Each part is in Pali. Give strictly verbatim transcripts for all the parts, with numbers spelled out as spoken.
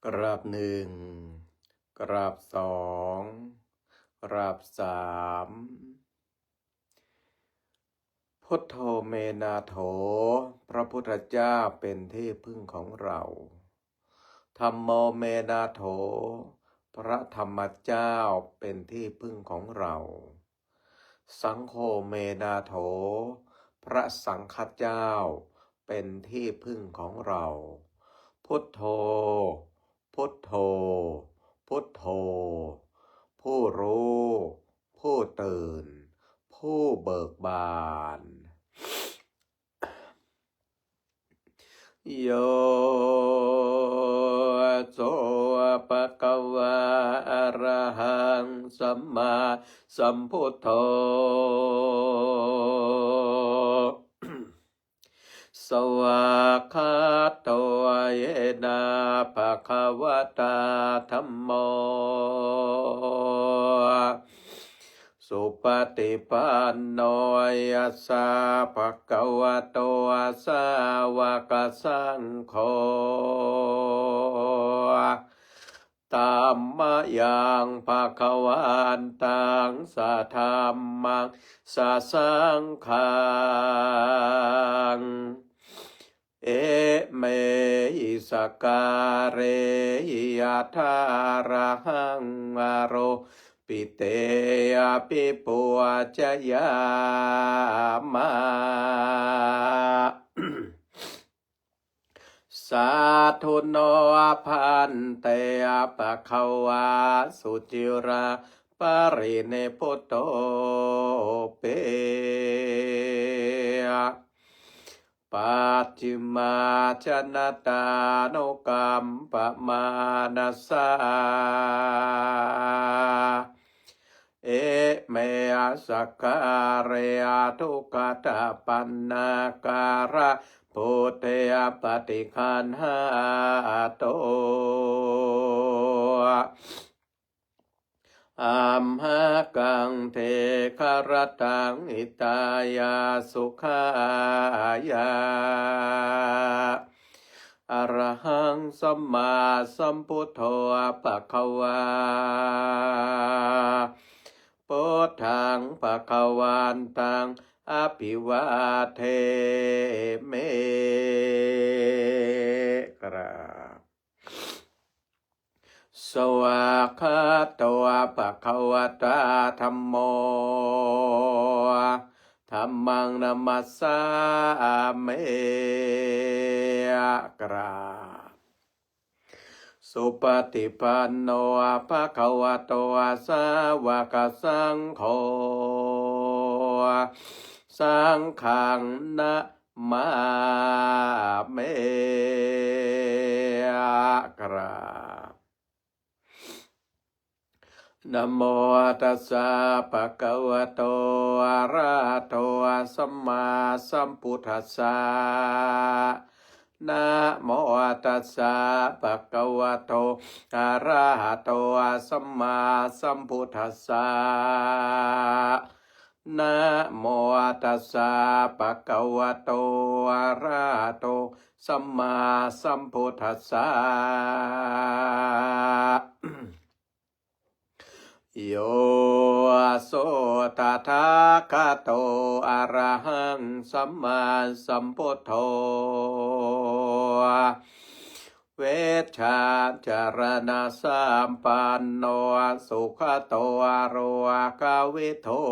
กราบหนึ่ง กราบสอง กราบสาม Buddho me nātho พระพุทธเจ้าเป็นที่พึ่งของเรา Dhammo me nātho พระธรรมเจ้าเป็นที่พึ่งของเรา Saṅgho me nātho พระสังฆเจ้าเป็นที่พึ่งของเรา Buddho Buddho Buddho ผู้รู้ ผู้ตื่น ผู้เบิกบาน Yo so bhagavā arahaṃ sammāsambuddho, svākkhāto yena bhagavatā dhammo, supaṭipanno yassa bhagavato sāvakasaṅgho, tammayaṃ bhagavantaṃ sadhammaṃ sasaṅghaṃ, imehi sakkārehi yathārahaṃ āropitehi abhipūjayāma. Sādhu no bhante bhagavā suciraparinibbutopi, pacchimājanatānukampamānasā, ime sakkāre duggatapaṇṇākārabhūte paṭiggaṇhātu, amhākaṃ dīgharattaṃ hitāya sukhāya. Arahaṃ sammāsambuddho bhagavā, buddhaṃ bhagavantaṃ abhivādemi. กราบ Svākkhāto bhagavatā dhammo, dhammaṃ namassāmi. กราบ Supaṭipanno bhagavato sāvakasaṅgho, saṅghaṃ namāmi. กราบ Namo tassa bhagavato arahato sammāsambuddhassa. Namo tassa bhagavato arahato sammāsambuddhassa. Namo tassa bhagavato arahato sammāsambuddhassa. Yo so tathāgato arahaṃ sammāsambuddho, vijjācaraṇasampanno sugato lokavidū,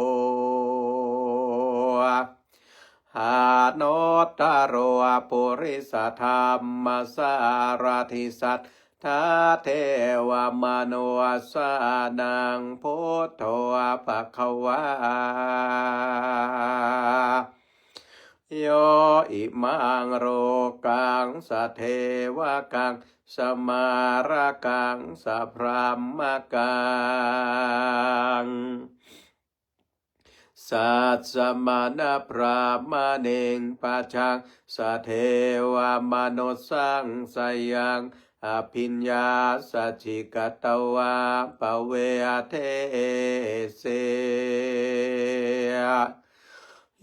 anuttaro purisadammasārathi satthā devamanussānaṃ buddho bhagavā. Yo imaṃ lokaṃ sadevakaṃ samārakaṃ sabrahmakaṃ, sassamaṇabrāhmaṇiṃ pajaṃ sadevamanussānaṃ, sayaṃ abhiññā sacchikatvā pavedesi.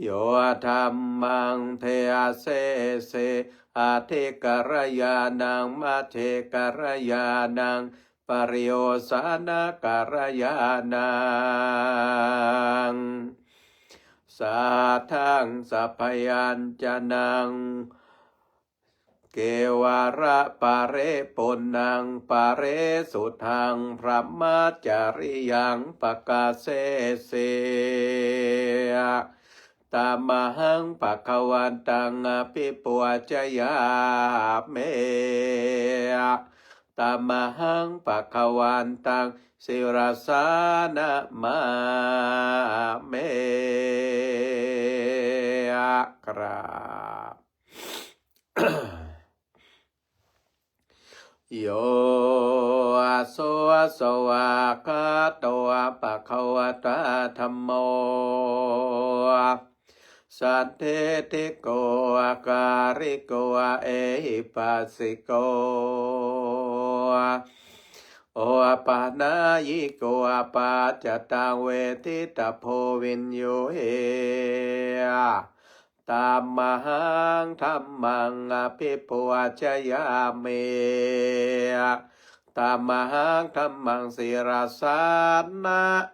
Yo dhammaṃ desesi, aṭṭhikalyāṇaṃ majjhekalyāṇaṃ pariyosānakalyāṇaṃ, saddaṃ sabyañjanaṃ kevalaparipuṇṇaṃ parisuddhaṃ brahmacariyaṃ pakāsesi. Tamahaṃ bhagavantaṃ abhipūjayāmi. Tamahaṃ bhagavantaṃ sirasā namāmi. กราบ Yo so svākkhāto bhagavatā dhammo sandiṭṭhiko akāliko ehipassiko opanayiko paccattaṃ veditabbo viññūhi. Tamahaṃ dhammaṃ abhipūjayāmi. Tamahaṃ dhammaṃ sirasā namāmi.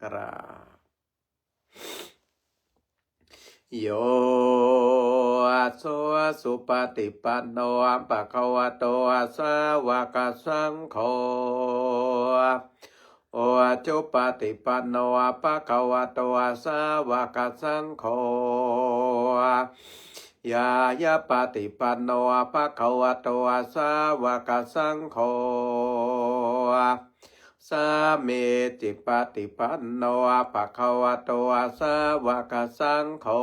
กราบ Yo so supaṭipanno bhagavato sāvakasaṅgho, ujupaṭipanno bhagavato sāvakasaṅgho, ñāyapaṭipanno bhagavato sāvakasaṅgho, sāmīcipaṭipanno bhagavato sāvakasaṅgho,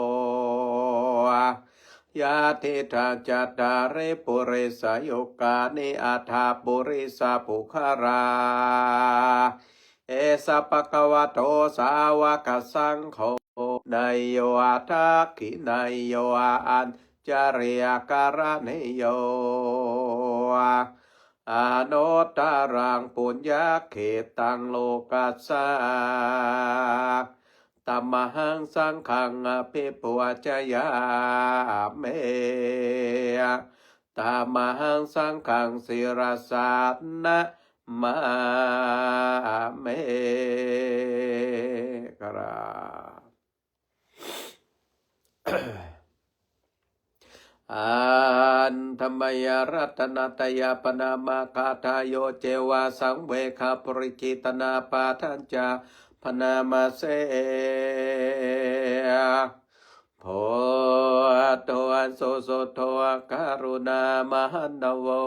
yadidaṃ cattāri purisayugāni aṭṭha purisapuggalā, esa bhagavato sāvakasaṅgho, āhuneyyo dakkhiṇeyyo añjalikaraṇīyo, anuttaraṃ puññakkhettaṃ lokassa. Tamahaṃ saṅghaṃ abhipūjayāmi. Tamahaṃ saṅghaṃ sirasā namāmi. กราบ Handa mayaṃ ratanattayappaṇāmagāthāyo ceva saṃvegaparikittanapāṭhañca bhaṇāma se. Buddho susuddho karuṇāmahaṇṇavo,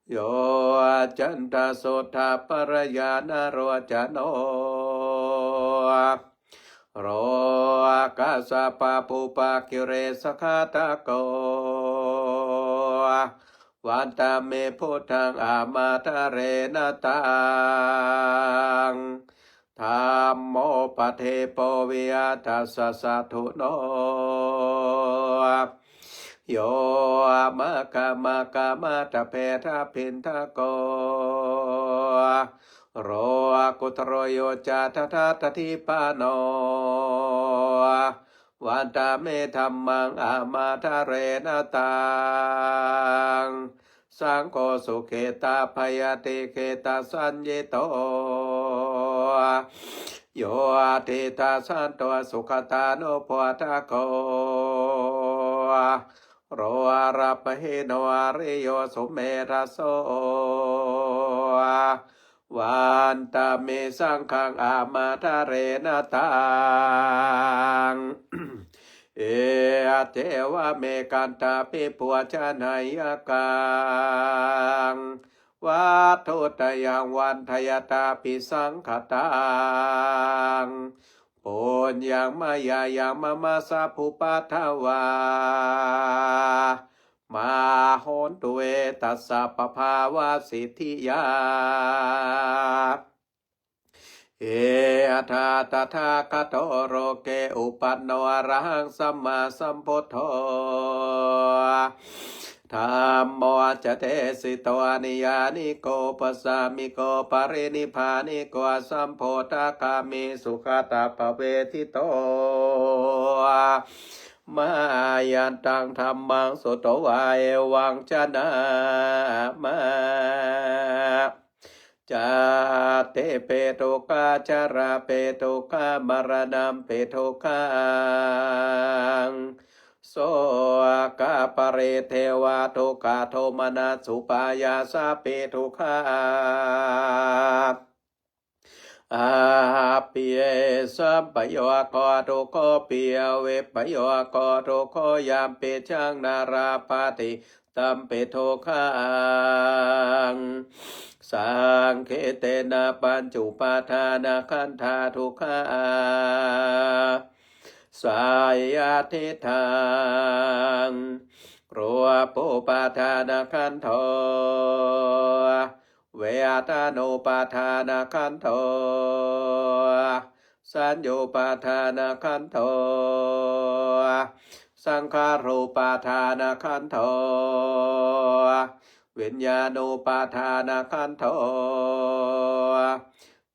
yoccantasuddhabbarañāṇalocano, lokassa pāpūpakilesaghātako, vandāmi buddhaṃ amatare nataṃ. Dhammo paṭipo viya tassa satthuno, yo maggamakkamatthabhedabhinnako, lokuttaro yo ca tathāgatipāṇo, vandāmi dhammaṃ amatare nataṃ. Saṅgho sukhetappayatikkhitassaññito, yo diṭṭhasanto sugatānubodhako, lokapahīno ariyo sumedhaso, vandāmi saṅghaṃ amatare nataṃ. Iccevam ekantā abhipūjaneyyaṃ, vatthuttayaṃ vandayatābhisaṅkhataṃ, puññaṃ mayā yaṃ mama sabbupaddavā, mā hontu ve tassa pabhāvasiddhiyā. Etaṃ tathāgato loke uppanno arahaṃ sammāsambuddho, Dhammo ca desito niyyāniko upasāmiko parinibbāniko sambodhagāmī sugatā bhavedito. Mayantaṃ dhammaṃ sutvā evaṃ janāma. Jātipi dukkhā jarāpi dukkhā maraṇampi dukkhaṃ sokaparidevadukkhadomanassupāyāsāpi dukkhā. Appiyesampayogō dukkho piyevippayogō dukkho yampicchaṃ na labhati tampi dukkhaṃ. Saṅkhittena pañcupādānakkhandhā dukkhā seyyathidaṃ. Rūpupādānakkhandho vedanupādānakkhandho saññupādānakkhandho saṅkhārupādānakkhandho viññāṇupādānakkhandho.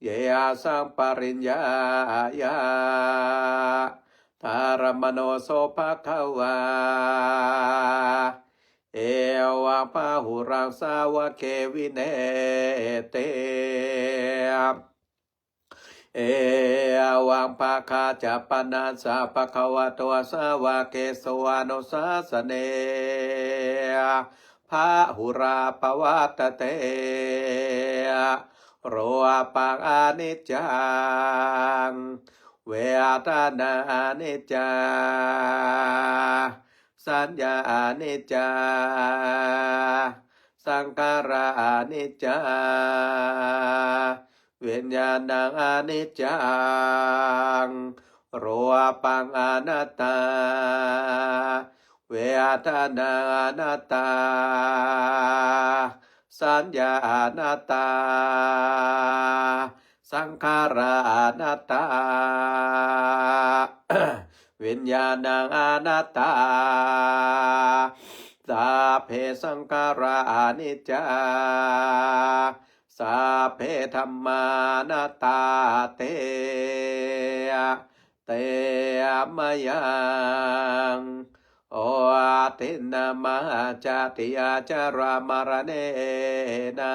Yesaṃ pariññāya dhāramāno so bhagavā evaṃ bahulaṃ sāvake vinetti. Evaṃ bhāgā ca panassa bhagavato sāvakesu anussāsane bahulā pavattati. Rūpaṃ aniccaṃ, vedanā aniccā, saññā aniccā, saṅkhārā aniccā, viññāṇaṃ aniccaṃ. Rūpaṃ anattā, vedanā anattā, saññā anattā, saṅkhārā anattā, viññāṇaṃ anattā. Sabbe saṅkhārā aniccā, sabbe dhammā anattāti. Te mayaṃ otiṇṇamajjhattiya jarāmaraṇena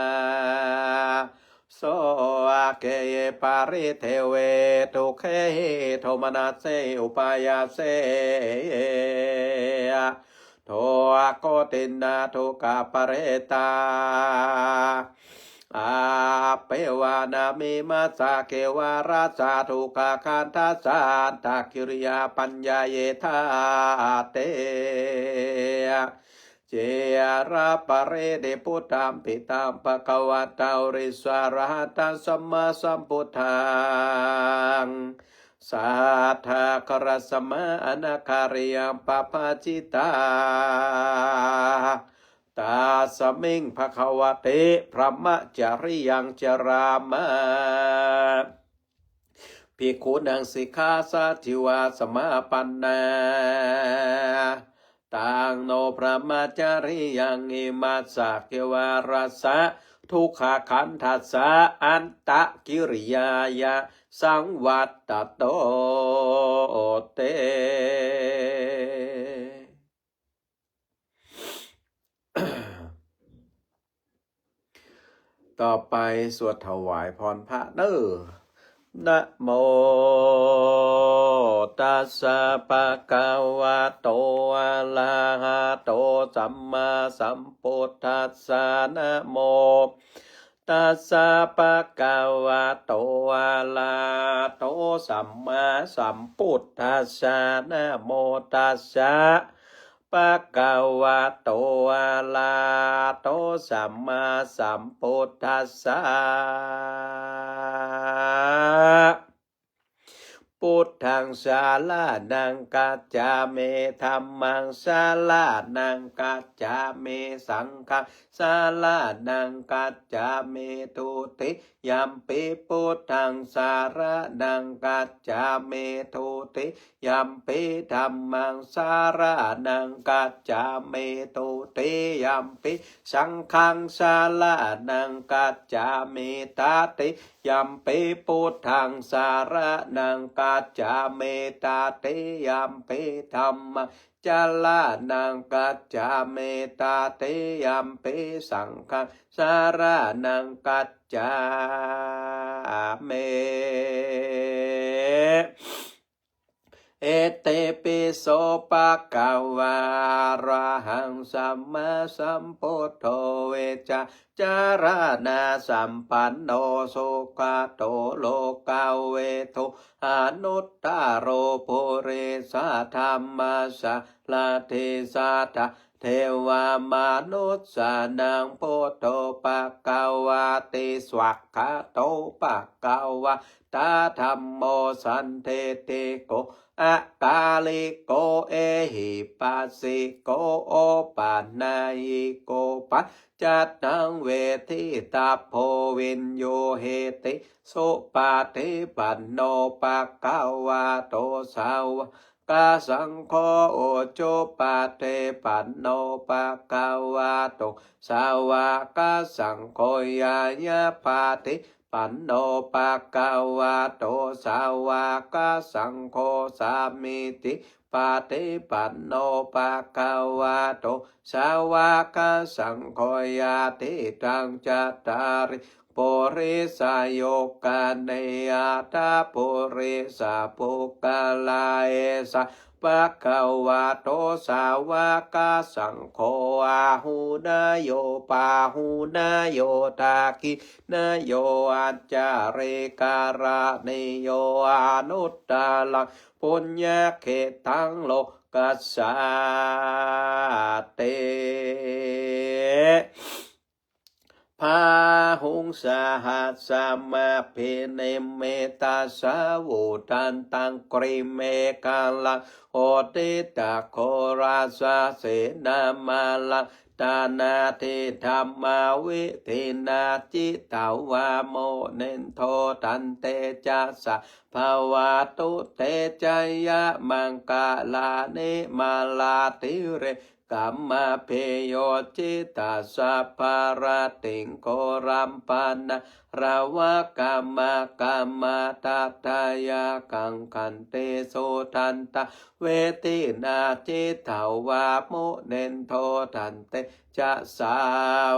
soke parideve dukkhe domanassi upāyāse dukkhadomanassupaddavena dukkhapparitā appeva na mimassa kevalassa dukkhakhandhassa kiriyā paññāyedhāti. Ciraparinibbutampi taṃ bhagavantaṃ visuddhārahantaṃ sammāsambuddhaṃ satthākārasamānakariyaṃ pabbajitā tasmiṃ bhagavati brahmacariyaṃ carāma. Bhikkhūnaṃ sikkhāsājīvā samāpannā taṃ no brahmacariyaṃ imassa kevalassa dukkhakhandhassa antakiriyāya saṃvattantu te. ต่อไปสวดถวายพรพระเนอะ Namo tassa bhagavato arahato sammāsambuddhassa. Namo tassa bhagavato arahato sammāsambuddhassa. Namo tassa bhagavato arahato sammāsambuddhassa. Buddhaṃ saraṇaṃ gacchāmi. Dhammaṃ saraṇaṃ gacchāmi. Saṅghaṃ saraṇaṃ gacchāmi. Dutiyampi buddhaṃ saraṇaṃ gacchāmi. Dutiyampi dhammaṃ saraṇaṃ gacchāmi. Dutiyampi saṅghaṃ saraṇaṃ gacchāmi. Tatiyampi buddhaṃ saraṇaṃ gacchāmi. Tatiyampi dhammaṃ saraṇaṃ gacchāmi. Tatiyampi saṅghaṃ saraṇaṃ gacchāmi. Itipi so bhagavā arahaṃ sammāsambuddho vijjācaraṇasampanno sugato lokavidū anuttaro purisadammasārathi satthā devamanussānaṃ buddho bhagavāti. Svākkhāto bhagavatā dhammo sandiṭṭhiko akāliko ehipassiko opanayiko paccattaṃ veditabbo viññūhīti. Supaṭipanno bhagavato sāvakasaṅgho, ujupaṭipanno bhagavato sāvakasaṅgho, ñāyapaṭipanno bhagavato sāvakasaṅgho, sāmīcipaṭipanno bhagavato sāvakasaṅgho, yadidaṃ cattāri purisayugāni aṭṭha purisapuggalā, esa bhagavato sāvakasaṅgho, āhuneyyo pāhuneyyo dakkhiṇeyyo añjalikaraṇīyo anuttaraṃ puññakkhettaṃ lokassāti. Bāhuṃ sahassamabhinimmitasāvudhantaṃ grīmekhalaṃ uditaghorasasenamāraṃ dānādidhammavidhinā jitavā munindo taṃtejasā bhavatu te jayamaṅgalāni. Mārātire kamabhiyujjhitasabbarattiṃ ghorampanāḷavakamakkhamathaddhayakkhaṃ khantīsudantavidhinā jitavā munindo taṃtejasā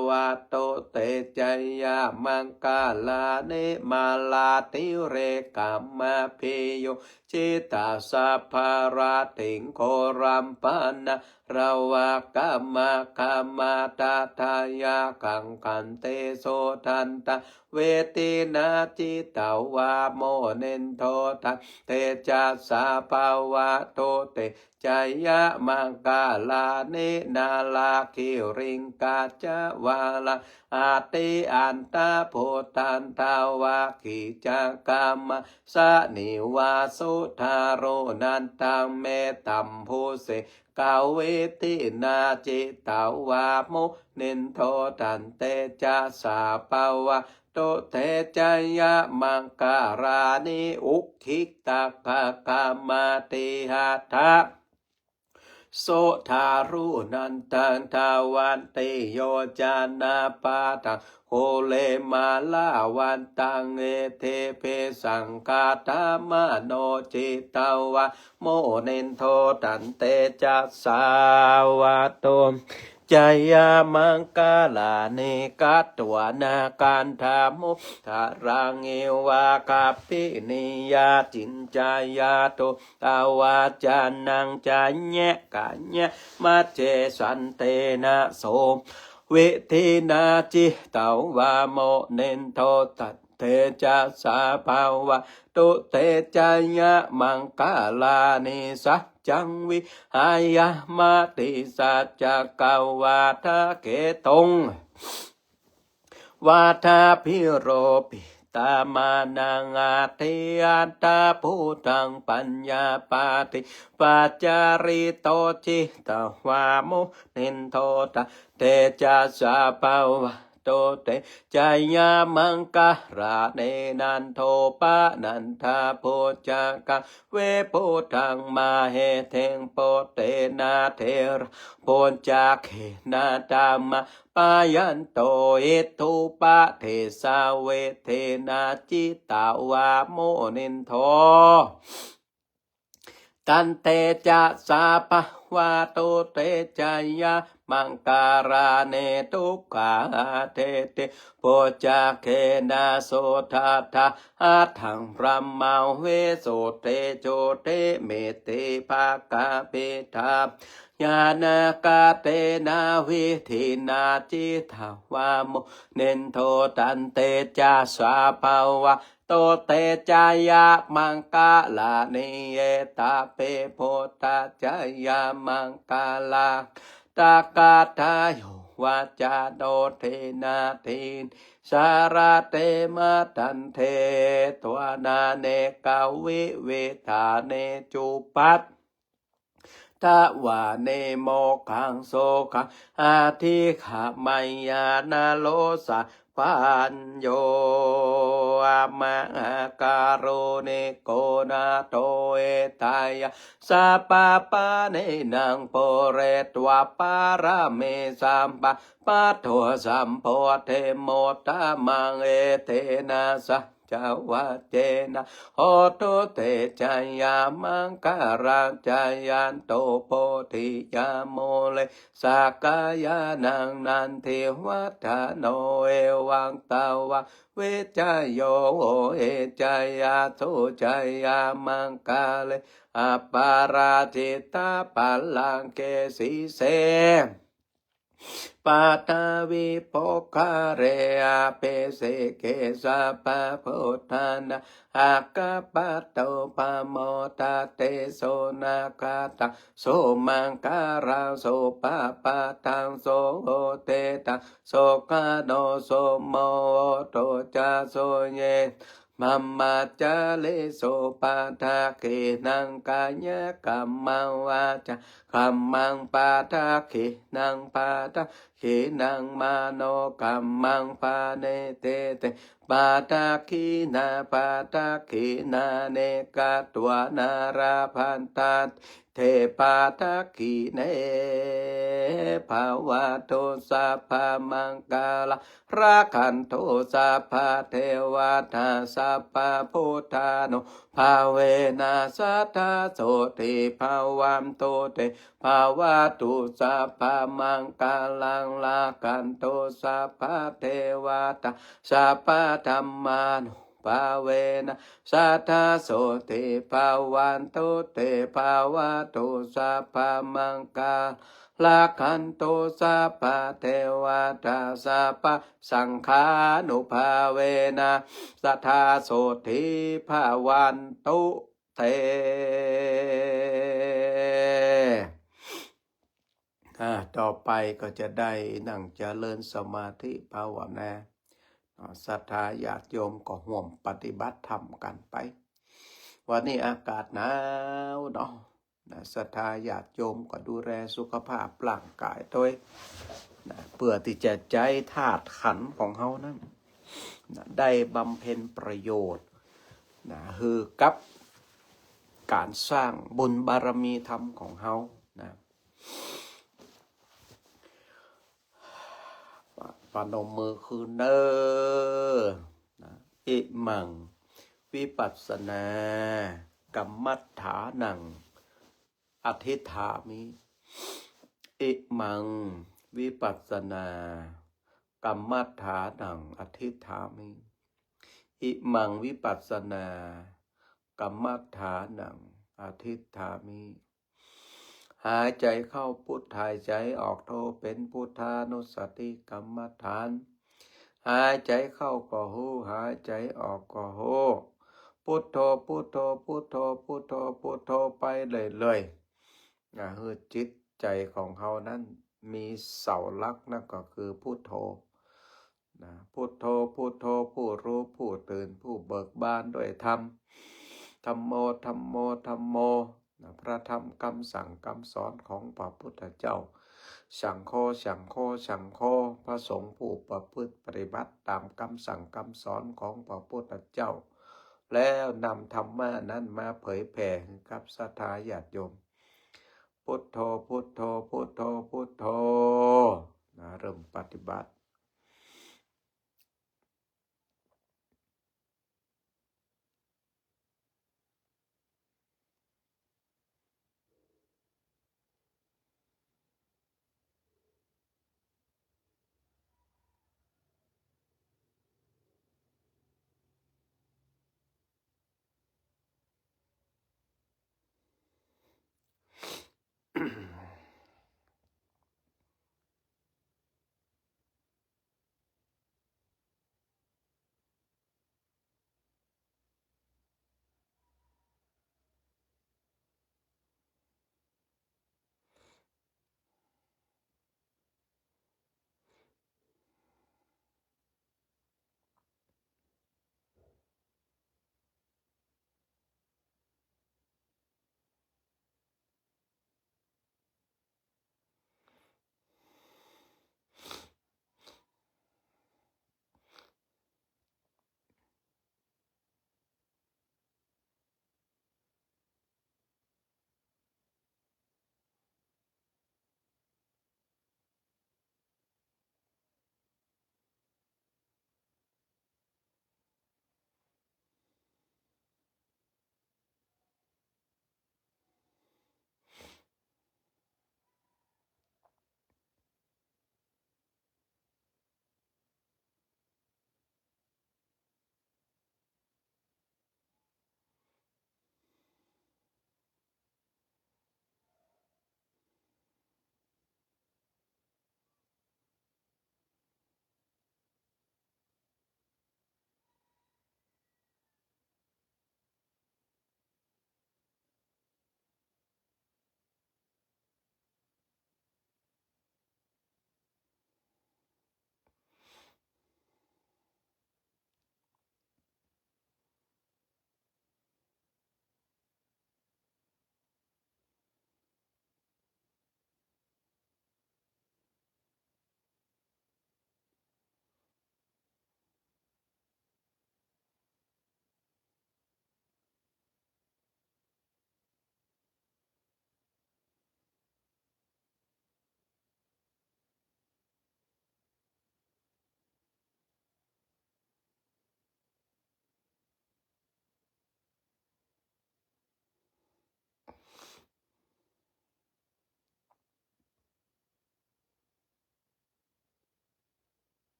bhavatu te jayamaṅgalāni. Mārātire kamabhiyujjhitasabbarattiṃ ghorampanāḷavakamakkhamathaddhayakkhaṃ khantīsudantavidhinā jitavā munindo taṃtejasā bhavatu te jayamaṅgalāni. Nāḷāgiriṃ gajavaraṃ atimattabhūtaṃ dāvaggicakkamasanīva sudāruṇantaṃ mettambusekavidhinā jitavā munindo taṃtejasā bhavatu te jayamaṅgalāni. Ukkhittakhaggam atihatthasudāruṇantaṃ dhāvantiyojanapathaṅgulimālavantaṃ iddhībhisaṅkhatamano jitavā munindo taṃtejasā bhavatu jayamaṅgalāni. Katvāna kaṭṭhamudaraṃ iva gabbhinīyā ciñcāya duṭṭhavacanaṃ janakāyamajjhe santena somavidhinā jitavā munindo taṃtejasā bhavatu te jayamaṅgalāni. Saccaṃ vihāya matisaccakavādaketuṃ vādābhiropi attamānaṃ atiandhabhūtaṃ paññāpadīpajalito jitavā munindo taṃ tejasā bhagavato te jayamaṅgalāni. Nandopanandabhujagaṃ vibudhaṃ mahiddhiṃ puttena therabhujagena damāpayanto iddhūpadesavidhinā jitavā munindo taṃ tejasā bhagavato te jayamaṅgalāni. Duggāhadiṭṭhibhujagena sudaṭṭhahatthaṃ brahmaṃ visuddhijutimiddhibakābhidhānaṃ ñāṇāgadena vidhinā jitavā munindo taṃ tejasā bhagavato te jayamaṅgalāni. Etāpi buddhajayamaṅgalaaṭṭhagāthā yo vācano dinadine sarate matandī hitvānanekavividhāni cupaddavāni mokkhaṃ sukhaṃ adhigameyya naro sapañño. Mahākāruṇiko nātho hitāya sabbapāṇinaṃ pūretvā pāramī sabbā patto sambodhimuttamaṃ. Etena saccavajjena hotu te jayamaṅgalaṃ. Jayanto bodhiyā mūle sakyānaṃ nandivaḍḍhano evaṃ tvaṃ vijayo hohi jayassu jayamaṅgale aparājitapallaṅke sīse paṭhavipokkhare abhiseke sabbabuddhānaṃ aggappatto pamodati. Sunakkhattaṃ sumaṅgalaṃ supabhātaṃ suhuṭṭhitaṃ sukhaṇo sumuhutto ca suyiṭṭhaṃ brahmacārisu. Padakkhiṇaṃ kāyakammaṃ vācākammaṃ padakkhiṇaṃ padakkhiṇaṃ manokammaṃ paṇidhī te padakkhiṇā. Padakkhiṇāni katvāna labhantatthe padakkhiṇe. Bhavatu sabbamaṅgalaṃ rakkhantu sabbadevatā sabbabuddhānubhāvena sadā sotthī bhavantu te. Bhavatu sabbamaṅgalaṃ rakkhantu sabbadevatā sabbadhammānubhāvena sadā sotthī bhavantu te. Bhavatu sabbamaṅgalaṃ rakkhantu sabbadevatā sabbasaṅghānubhāvena sadā sotthī bhavantu te. อ่า ต่อไปก็จะได้นั่งเจริญสมาธิภาวนา อ่า ศรัทธาญาติโยมก็ร่วมปฏิบัติธรรมกันไป วันนี้อากาศหนาวเนาะ นะ ศรัทธาญาติโยมก็ดูแลสุขภาพร่างกายด้วย นะ เพื่อที่จะใช้ธาตุขันธ์ของเฮานั้น นะ ได้บำเพ็ญประโยชน์ นะ คือกับการสร้างบุญบารมีธรรมของเฮา นะ ปะ- ประนมมือขึ้นเด้อ นะ Imaṃ vipassanākammaṭṭhānaṃ adhiṭṭhāmi. Imaṃ vipassanākammaṭṭhānaṃ adhiṭṭhāmi. Imaṃ vipassanākammaṭṭhānaṃ adhiṭṭhāmi. หายใจเข้าพุท หายใจออกโท เป็นพุทธานุสติกรรมฐาน หายใจเข้าก็รู้ หายใจออกก็รู้ พุทโธ พุทโธ พุทโธ พุทโธ พุทโธ ไปเรื่อยๆ นะ คือจิตใจของเฮานั้นมีเสาหลัก นั่นก็คือพุทโธ นะ พุทโธ พุทโธ ผู้รู้ ผู้ตื่น ผู้เบิกบานด้วยธรรม ธัมโม ธัมโม ธัมโม นะ พระธรรมคำสั่งคำสอนของพระพุทธเจ้า สังโฆ สังโฆ สังโฆ พระสงฆ์ผู้ประพฤติปฏิบัติตามคำสั่งคำสอนของพระพุทธเจ้า แล้วนำธรรมะนั้นมาเผยแผ่ให้กับศรัทธาญาติโยม พุทโธ พุทโธ พุทโธ พุทโธ นะ เริ่มปฏิบัติ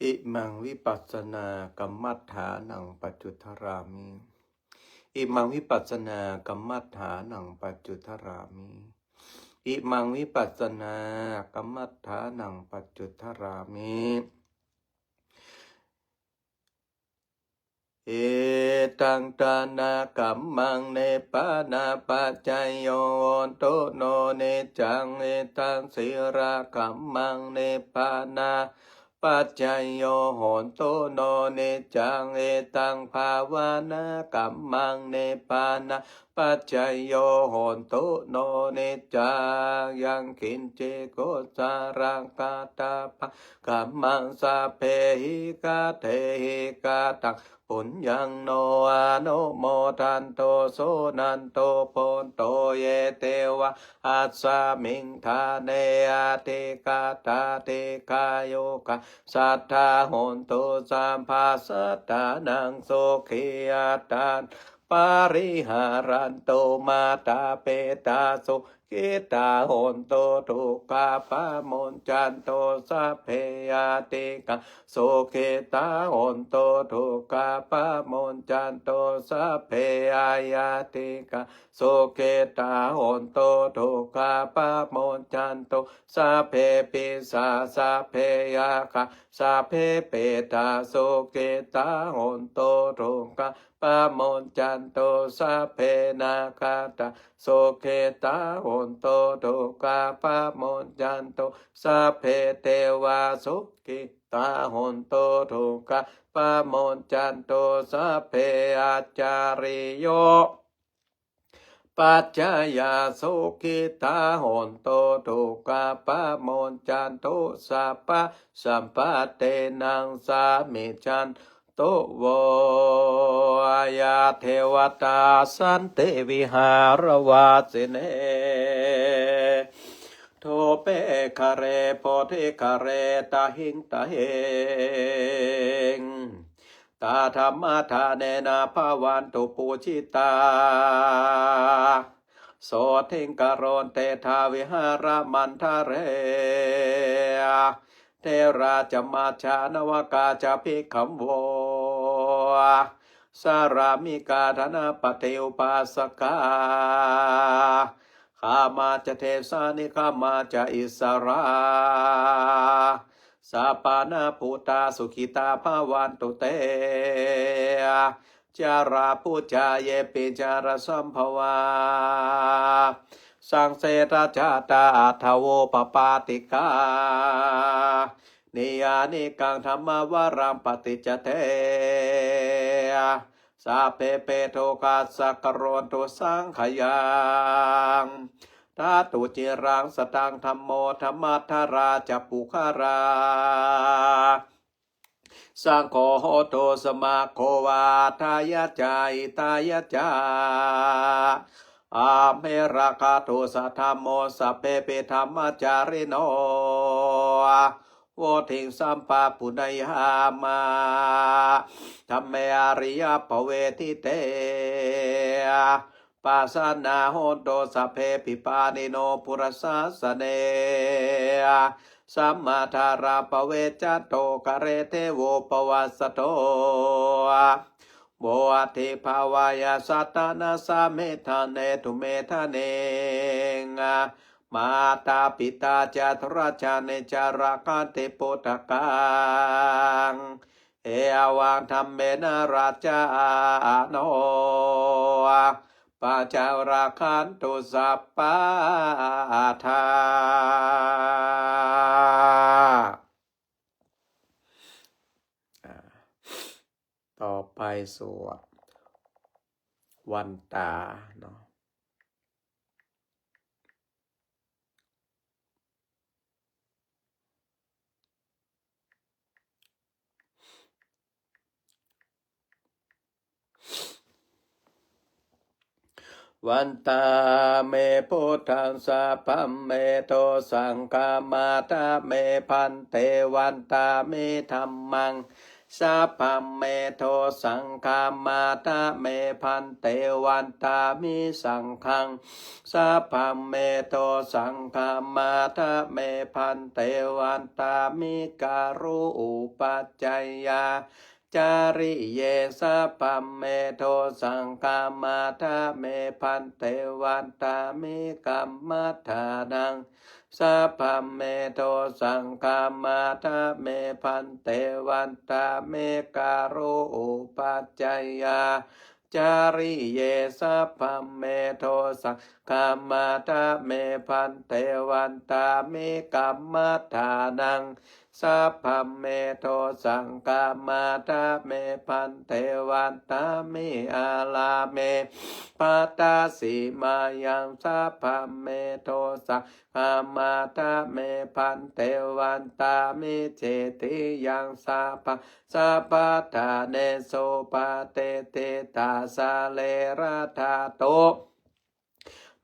Imaṃ vipassanākammatthānaṃ paccuddarāmi. Imaṃ vipassanākammatthānaṃ paccuddarāmi. Imaṃ vipassanākammaṭṭhānaṃ pañcuddharāmi. Idaṃ dānakammaṃ nibbānapaccayo hotu no niccaṃ. Idaṃ sīlakammaṃ nibbānapaccayo hotu no niccaṃ. Idaṃ bhāvanākammaṃ nibbāna paccayo hotu no niccaṃ. Yaṃ kiñci kusalaṃ kattabbaṃ kammaṃ sabbehi katehi kataṃ puññaṃ no anumodantu suṇantu bhonto ye devā asmiṃ ṭhāne adhigatā dīghāyukā sadā hontu sabbasattānaṃ sukhī attānaṃ pariharantu. Mātā pitā sukhitā hontu dukkhā pamuñcantu sabbe ñātikā sukhitā hontu dukkhā pamuñcantu sabbe aññātikā sukhitā hontu dukkhā pamuñcantu sabbe pisā sabbe yakkhā sabbe petā sukhitā hontu dukkhā pamuñcantu sabbe nakkhattā sukhitā hontu dukkhā pamuñcantu sabbe devā sukhitā hontu dukkhā pamuñcantu sabbe ācariyupajjhāyā sukhitā hontu dukkhā pamuñcantu sabbasampattināṃ samijjhantu vo. Yā devatā santi vihāravāsinī thūpe ghare bodhighare tahiṃ tahiṃ tā dhammadānena bhavantu pūjitā sotthiṃ karontedha vihāramaṇḍale. Therā ca majjhā navakā ca bhikkhavo sārāmikā dānapatī upāsakā gāmā ca desā nigamā ca issarā sappāṇabhūtā sukhitā bhavantu te. Jarābujā yepi jarāsambhavā saṃsedajātā athavopapātikā niyyānikaṃ dhammavaraṃ paṭicca te sabbepi dukkhassa karontu saṅkhayaṃ. Ṭhātu ciraṃ sataṃ dhammo dhammaddharā ca puggalā saṅgho hotu samaggo va atthāya ca hitāya ca. Amhe rakkhatu saddhammo sabbepi dhammacārino vuḍḍhiṃ sampāpuṇeyyāma dhamme ariyappavedite. Pasannā hontu sabbepi pāṇino buddhasāsane sammā dhāraṃ pavecchanto kāle devo pavassatu vuḍḍhibhāvāya sattānaṃ samiddhaṃ netu medaniṃ. Mātā pitā ca atrajaṃ niccaṃ rakkhanti puttakaṃ evaṃ dhammena rājāno pajaṃ rakkhantu sabbadā. อ่า ต่อไปสวดวันตาเนาะ Vandāmi buddhaṃ sabbaṃ me dosaṃ khamatha me bhante. Vandāmi dhammaṃ sabbaṃ me dosaṃ khamatha me bhante. Vandāmi saṅghaṃ sabbaṃ me dosaṃ khamatha me bhante. Vandāmi guruṃ upajjhāyā cāriye sabbaṃ me dosaṃ khamatha me bhante vandāmi kammadānaṃ sabbaṃ me dosaṃ khamatha me bhante vandāmi karoupajjhāyā cāriye sabbaṃ me dosaṃ khamatha me bhante vandāmi kammadānaṃ sabbaṃ me dosaṃ khamatha me bhante vandāmi ārāme bhattasīmāyaṃ sabbaṃ me dosaṃ khamatha me bhante vandāmi cetiyaṃ sabbaṃ sabbaṭṭhānesu patiṭṭhitā sarirādhātu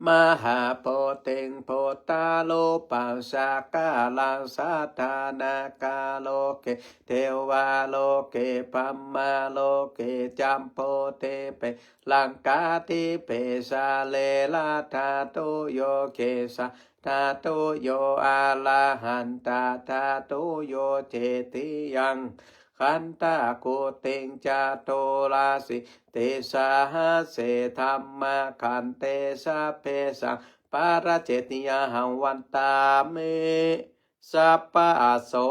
mahābodhiṃ buddharūpaṃ sakalaṃ sadā nāgā loke devā loke brahmā loke jambudīpe laṅkādīpe sarirādhātuyo kesā dhātuyo arahantā dhātuyo cetiyaṃ gandhakuṭiṃ caturāsītisahassi dhammakkhandhe sabbesaṃ paracettiyahaṃ vandāmi sabbaso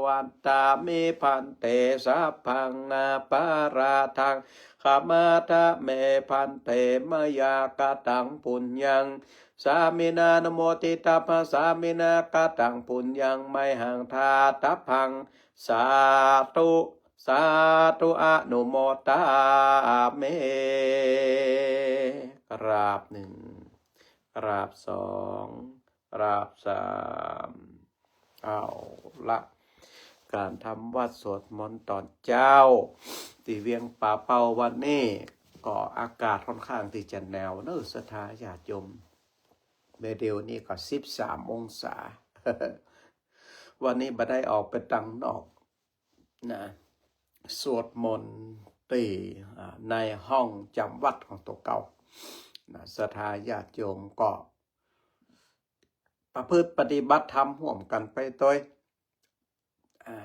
vandāmi bhante sabbaṃ aparādhaṃ khamatha me bhante mayā kataṃ puññaṃ sāminā anumoditabbaṃ sāminā kataṃ puññaṃ mayhaṃ dātabbaṃ sādhu sādhu anumodāmi กราบหนึ่ง กราบสอง กราบสาม เอาละ การทำวัตรสวดมนต์ตอนเช้า ที่เวียงป่าเป้าวันนี้ ก็อากาศค่อนข้างที่จะหนาวเนอะศรัทธาญาติโยม เมื่อเดี๋ยวนี้ก็สิบสามองศา วันนี้บ่ได้ออกไปตังนอกนะ สวดมนต์ที่อ่าในห้องจำวัดของตัวเก่านะ ศรัทธาญาติโยมก็ประพฤติปฏิบัติธรรมร่วมกันไปโดยอ่า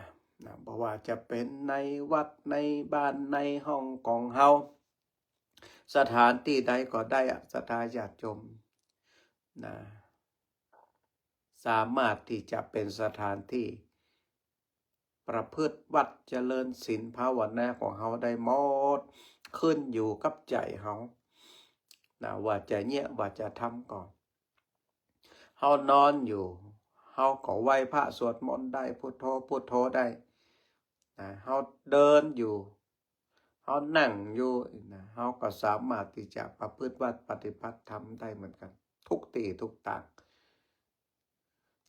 นะ บ่ว่าจะเป็นในวัดในบ้านในห้องของเฮา สถานที่ใดก็ได้อะ ศรัทธาญาติโยมนะ สามารถที่จะเป็นสถานที่ประพฤติวัตรเจริญศีลภาวนาของเฮาได้หมด ขึ้นอยู่กับใจเฮานะ ว่าจะเยียะว่าจะทำก็ เฮานอนอยู่ เฮาก็ไหว้พระสวดมนต์ได้ พุทโธ พุทโธได้นะ เฮาเดินอยู่ เฮานั่งอยู่นะ เฮาก็สามารถที่จะประพฤติวัตรปฏิบัติธรรมได้เหมือนกัน ทุกที่ทุกตาง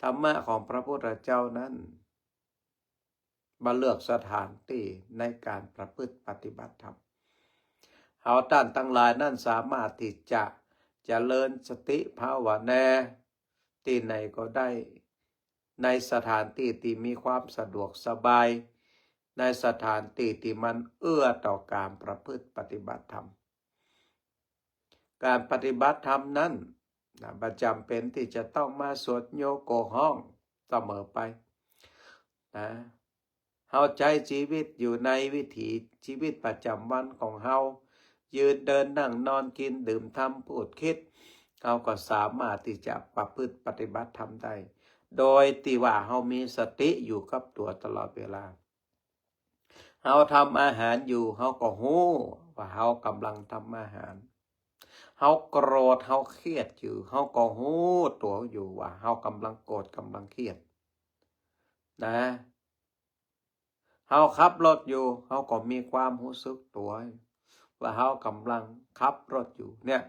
ธรรมะของพระพุทธเจ้านั้น บ่เลือกสถานที่ในการประพฤติปฏิบัติธรรม เฮาต้านตังหลายนั้นสามารถที่จะเจริญสติภาวนาที่ไหนก็ได้ ในสถานที่ที่มีความสะดวกสบาย ในสถานที่ที่มันเอื้อต่อการประพฤติปฏิบัติธรรม การปฏิบัติธรรมนั้นนะ บ่จำเป็นที่จะต้องมาสวดโยโกห้องเสมอไปนะ เฮาใช้ชีวิตอยู่ในวิถีชีวิตประจำวันของเฮา ยืนเดินนั่งนอนกินดื่มทำพูดคิด เฮาก็สามารถที่จะประพฤติปฏิบัติธรรมได้ โดยที่ว่าเฮามีสติอยู่กับตัวตลอดเวลา เฮาทำอาหารอยู่ เฮาก็ฮู้ว่าเฮากำลังทำอาหาร เฮาโกรธ เฮาเครียดอยู่ เฮาก็ฮู้ตัวอยู่ว่าเฮากำลังโกรธ กำลังเครียดนะ เฮาขับรถอยู่ เฮาก็มีความรู้สึกตัว ว่าเฮากำลังขับรถอยู่ เนี่ย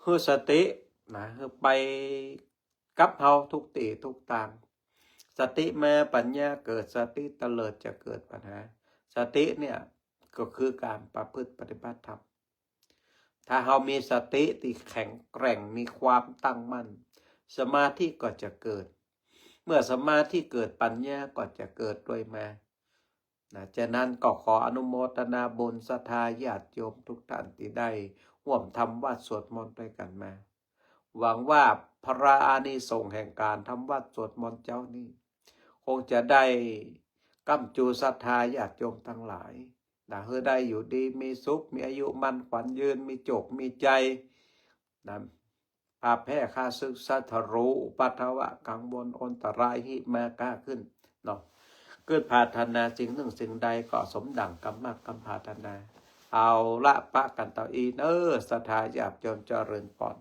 คือสตินะ คือไปกับเฮาทุกที่ทุกตาง สติมาปัญญาเกิด สติเตลิดจะเกิดปัญหา สติเนี่ยก็คือการประพฤติปฏิบัติธรรม ถ้าเฮามีสติที่แข็งแกร่ง มีความตั้งมั่น สมาธิก็จะเกิด เมื่อสมาธิเกิด ปัญญาก็จะเกิดด้วยมานะ ฉะนั้นก็ขออนุโมทนาบุญศรัทธาญาติโยมทุกท่านที่ได้ร่วมทำวัตรสวดมนต์ด้วยกันมา หวังว่าพระอานิสงส์แห่งการทำวัตรสวดมนต์เช้านี้ คงจะได้ กำจูศรัทธาญาติโยมทั้งหลายนะ ให้ได้อยู่ดีมีสุข มีอายุมั่นขวัญยืน มีโจคมีชัยนะ ภัยแพ้ข้าศึกศัตรู อุปัทวะกังวลอันตรายหิมาก้าขึ้นเนาะ คือปรารถนาสิ่งหนึ่งสิ่งใดก็สมดังกำมักกำปรารถนา เอาละ ปะกันเต้าอี้เนอ ศรัทธาญาติโยมเจริญพร